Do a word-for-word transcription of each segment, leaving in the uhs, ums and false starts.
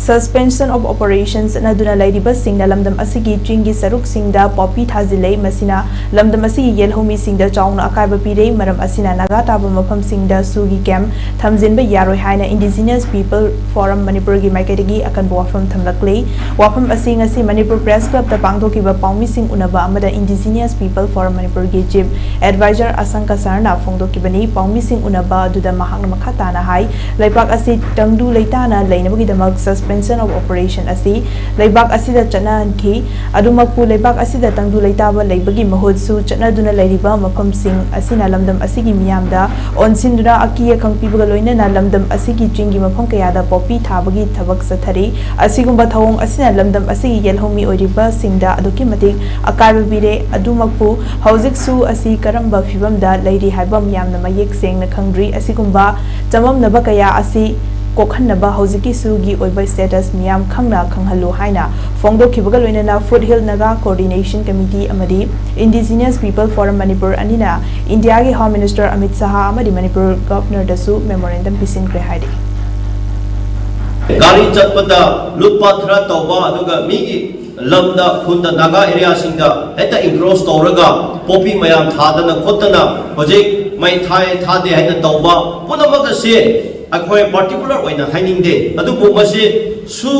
Suspension of Operation ꯆꯠꯅꯗꯨꯅ ꯂꯩꯔꯤꯕꯁꯤꯡꯅ ꯂꯝꯗꯝ ꯑꯁꯤꯒꯤ ꯆꯤꯡꯒꯤ ꯁꯔꯨꯛꯁꯤꯡꯗ ꯄꯣꯄꯤ ꯊꯥꯖꯤꯜꯂꯦ꯫ ꯃꯁꯤꯅ ꯂꯝꯗꯝ ꯑꯁꯤꯒꯤ ꯌꯦꯜꯍꯧꯃꯤꯁꯤꯡꯗ ꯆꯥꯎꯅ ꯑꯀꯥꯏꯕ ꯄꯤꯔꯦ꯫ ꯃꯔꯝ ꯑꯁꯤꯅ ꯅꯥꯒꯥ ꯇꯥꯕ ꯃꯐꯝꯁꯤꯡꯗ ꯁꯨꯒꯤ ꯀꯦꯝꯞ ꯊꯝꯖꯤꯟꯕ ꯌꯥꯔꯣꯏ ꯍꯥꯏꯅ Indigenous People Forum ꯃꯅꯤꯄꯨꯔꯒꯤ ꯃꯥꯏꯀꯩꯗꯒꯤ ꯑꯀꯟꯕ ꯋꯥꯐꯝ ꯊꯝꯂꯛꯂꯤ꯫ ꯋꯥꯐꯝ ꯑꯁꯤ ꯉꯁꯤ ꯃꯅꯤꯄꯨꯔ ꯄ꯭ꯔꯦꯁ ꯀ꯭ꯂꯕꯇ ꯄꯥꯡꯊꯣꯛꯈꯤꯕ ꯄꯥꯎꯃꯤꯁꯤꯡ ꯎꯅꯕ ꯑꯃꯗ Indigenous People Forum ꯃꯅꯤꯄꯨꯔꯒꯤ ꯆꯤꯐ ꯑꯦꯗꯚꯥꯏꯖꯔ ꯑꯁꯪꯀ ꯁꯍꯔꯅ ꯐꯣꯡꯗꯣꯛꯈꯤꯕꯅꯤ꯫ ꯄꯥꯎꯃꯤꯁꯤꯡ ꯎꯅꯕ ꯑꯗꯨꯗ ꯃꯍꯥꯛꯅ ꯃꯈꯥ ꯇꯥꯅ ꯍꯥꯏ, ꯂꯩꯕꯥꯛ ꯑꯁꯤ ꯇꯪꯗꯨ ꯂꯩꯇꯥꯅ ꯂꯩꯅꯕꯒꯤꯗꯃꯛ Suspension of Operation ꯑꯁꯤ ꯂꯩꯕꯥꯛ ꯑꯁꯤꯗ ꯆꯠꯅꯍꯟꯈꯤ꯫ ꯑꯗꯨꯃꯛꯄꯨ ꯂꯩꯕꯥꯛ ꯑꯁꯤꯗ ꯇꯪꯗꯨ ꯂꯩꯇꯥꯕ ꯂꯩꯕꯒꯤ ꯃꯍꯨꯠꯁꯨ ꯆꯠꯅꯗꯨꯅ ꯂꯩꯔꯤꯕ ꯃꯐꯝꯁꯤꯡ ꯑꯁꯤꯅ ꯂꯝꯗꯝ ꯑꯁꯤꯒꯤ ꯃꯤꯌꯥꯝꯗ ꯑꯣꯟꯁꯤꯟꯗꯨꯅ ꯑꯀꯤ ꯑꯈꯪ ꯄꯤꯕꯒ ꯂꯣꯏꯅꯅ ꯂꯝꯗꯝ ꯑꯁꯤꯒꯤ ꯆꯤꯡꯒꯤ ꯃꯐꯝ ꯀꯌꯥꯗ ꯄꯣꯄꯤ ꯊꯥꯕꯒꯤ ꯊꯕꯛ ꯆꯠꯊꯔꯤ꯫ ꯑꯁꯤꯒꯨꯝꯕ ꯊꯧꯑꯣꯡ ꯑꯁꯤꯅ ꯂꯝꯗꯝ ꯑꯁꯤꯒꯤ ꯌꯦꯜꯍꯧ ꯃꯤꯑꯣꯏꯔꯤꯕꯁꯤꯡꯗ ꯑꯗꯨꯛꯀꯤ ꯃꯇꯤꯛ ꯑꯀꯥꯏꯕ ꯄꯤꯔꯦ꯫ ꯑꯗꯨꯃꯛꯄꯨ ꯍꯧꯖꯤꯛ ꯁꯨ ꯑꯁꯤ ꯀꯔꯝꯕ ꯐꯤꯕꯝꯗ ꯂꯩꯔꯤ ꯍꯥꯏꯕ ꯃꯤꯌꯥꯝꯅ ꯃꯌꯦꯛ ꯁꯦꯡꯅ ꯈꯪꯗ꯭ꯔꯤ꯫ ꯑꯁꯤꯒꯨꯝꯕ ꯆꯃꯝꯅꯕ ꯀꯌꯥ ꯑꯁꯤ ꯀꯣꯛꯍꯟꯅꯕ ꯍꯧꯖꯤꯛꯀꯤ ꯁꯨꯒꯤ ꯑꯣꯏꯕ status ꯃꯤꯌꯥꯝ ꯈꯪꯅ ꯈꯪꯍꯜꯂꯨ ꯍꯥꯏꯅ ꯐꯣꯡꯗꯣꯛꯈꯤꯕꯒ ꯂꯣꯏꯅꯅ Foothill Naga Coordination Committee ꯑꯃꯗꯤ Indigenous People Forum ꯃꯅꯤꯄꯨꯔ ꯑꯅꯤꯅ ꯏꯟꯗꯤꯌꯥꯒꯤ ꯍꯣꯝ ꯃꯤꯅꯤꯁꯇꯔ ꯑꯃꯤꯠ ꯁꯍꯥ ꯑꯃꯗꯤ ꯃꯅꯤꯄꯨꯔ ꯒꯚꯔꯅꯔꯗꯁꯨ ꯃꯦꯃꯣꯔꯦꯟꯗꯝ ꯄꯤꯁꯤꯟꯈ꯭ꯔꯦ ꯍꯥꯏꯔꯤ꯫ ꯒꯥꯔꯤ ꯆꯠꯄꯗ ꯂꯨꯠꯄ ꯈꯔ ꯇꯧꯕ, ꯑꯗꯨꯒ ꯃꯤꯒꯤ ꯂꯝꯗ, ꯈꯨꯟꯗ, ꯅꯥꯒꯥ ꯑꯦꯔꯤꯌꯥꯁꯤꯡꯗ ꯍꯦꯛꯇ ꯏꯟꯀ꯭ꯔꯣꯁ ꯇꯧꯔꯒ ꯄꯣꯄꯤ ꯃꯌꯥꯝ ꯊꯥꯗꯅ ꯈꯣꯠꯇꯅ ꯍꯧꯖꯤꯛ ꯃꯩ ꯊꯥꯏ ꯊꯥꯗꯦ ꯍꯥꯏꯅ ꯇꯧꯕ ꯄꯨꯝꯅꯃꯛ ꯑꯁꯤ ꯑꯩꯈꯣꯏ ꯄꯥꯔꯇꯤꯀꯨꯂꯔ ꯑꯣꯏꯅ ꯍꯥꯏꯅꯤꯡꯗꯦ꯫ ꯑꯗꯨꯕꯨ ꯃꯁꯤ ꯁꯨ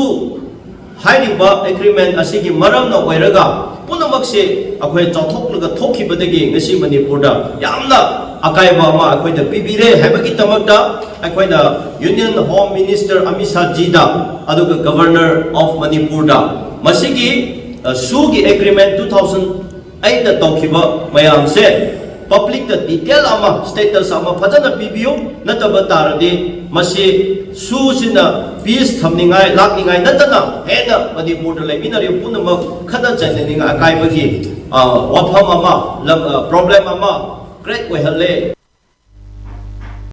ꯍꯥꯏꯔꯤꯕ ꯑꯦꯒ꯭ꯔꯤꯃꯦꯟ ꯑꯁꯤꯒꯤ ꯃꯔꯝꯅ ꯑꯣꯏꯔꯒ ꯄꯨꯝꯅꯃꯛꯁꯦ ꯑꯩꯈꯣꯏ ꯆꯥꯎꯊꯣꯛꯂꯒ ꯊꯣꯛꯈꯤꯕꯗꯒꯤ ꯉꯁꯤ ꯃꯅꯤꯄꯨꯔꯗ ꯌꯥꯝꯅ ꯑꯀꯥꯏꯕ ꯑꯃ ꯑꯩꯈꯣꯏꯗ ꯄꯤꯕꯤꯔꯦ ꯍꯥꯏꯕꯒꯤꯗꯃꯛꯇ ꯑꯩꯈꯣꯏꯅ Union Home Minister ꯑꯃꯤꯠ ꯁꯍꯥꯖꯤꯗ, ꯑꯗꯨꯒ Governor of ꯃꯅꯤꯄꯨꯔꯗ ꯃꯁꯤꯒꯤ, ꯑ, ꯁꯨꯒꯤ ꯑꯦꯒ꯭ꯔꯤꯃꯦꯟ two thousand eight ꯇꯧꯈꯤꯕ ꯃꯌꯥꯝꯁꯦ ꯄꯕ꯭ꯂꯤꯛꯇ ꯗꯤꯇꯦꯜ ꯑꯃ, ꯁ꯭ꯇꯦꯇꯁ ꯑꯃ ꯐꯖꯅ ꯄꯤꯕꯤꯌꯨ꯫ ꯅꯠꯇꯕ ꯇꯥꯔꯗꯤ ꯃꯁꯤ ꯁꯨꯁꯤꯅ ꯄꯤꯁ ꯊꯝꯅꯤꯡꯉꯥꯏ, ꯂꯥꯛꯅꯤꯡꯉꯥꯏ ꯅꯠꯇꯅ ꯍꯦꯟꯅ ꯃꯅꯤꯄꯨꯔꯗ ꯂꯩꯃꯤꯟꯅꯔꯤꯕ ꯄꯨꯝꯅꯃꯛ ꯈꯠꯅ ꯆꯩꯅꯅꯤꯡꯉꯥꯏ ꯑꯀꯥꯏꯕꯒꯤ, ꯑ, ꯋꯥꯐꯝ ꯑꯃ, ꯂꯝ, ꯑ, ꯄ꯭ꯔꯣꯕ꯭ꯂꯦꯝ ꯑꯃ ꯀ꯭ꯔꯤꯌꯦꯠ ꯑꯣꯏꯍꯜꯂꯦ꯫